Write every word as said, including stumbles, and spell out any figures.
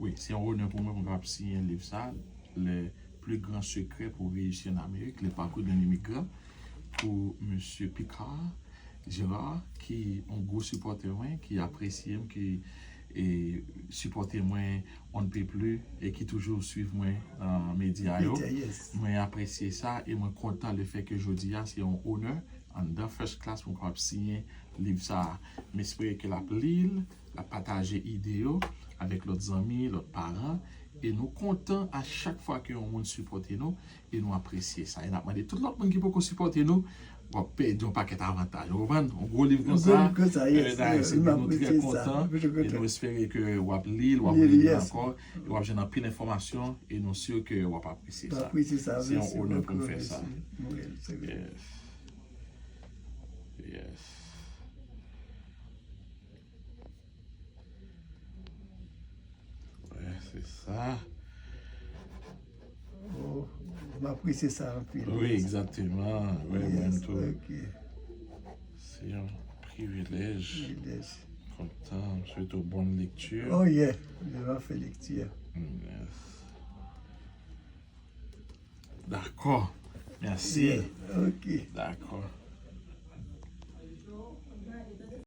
Wi, se yon onè pou mwen pou m kapab siyen liv sa, Les plus grands secrets pour réussir en Amérique, le parcours d'un immigrant, pou Mesye Picard Gérard, ki yon gwo sipòtè mwen, ki apresye m, ki e, sipòte mwen on ne peut plus e ki toujou swiv mwen nan medya yo. Mwen apresye sa e mwen kontan lefètke jodi a se yon onè anndan First Class pou m kapab siyen liv sa a. M espere ke l ap li l, l ap pataje ide yo avèk lòt zanmi, lòt paran. E nou kontan a chak fwa ke yon moun sipòte nou e nou apresye sa. E n ap mande tout lòt moun ki poko sipòte nou, w ap pèdi yon pakèt avantaj. Ou konprann? Yon gwo liv konsa, e, nou trè kontan e nou espere ke w ap li l, w ap reli l ankò, e w ap jwenn anpil enfòmasyon e nou si ke w ap apresye sa. Se yon onè pou m fè sa. Yes. Yes. Wè, se sa. Oh, m apresye sa anpil. Wi, egzakteman. Wi, mwen tou. Se yon privilèj. Kontan, m swete w bonne lecture. Oh yeah, je vais faire lecture. Yes. Dakò. Mèsi. Yeah, ok. Dakò.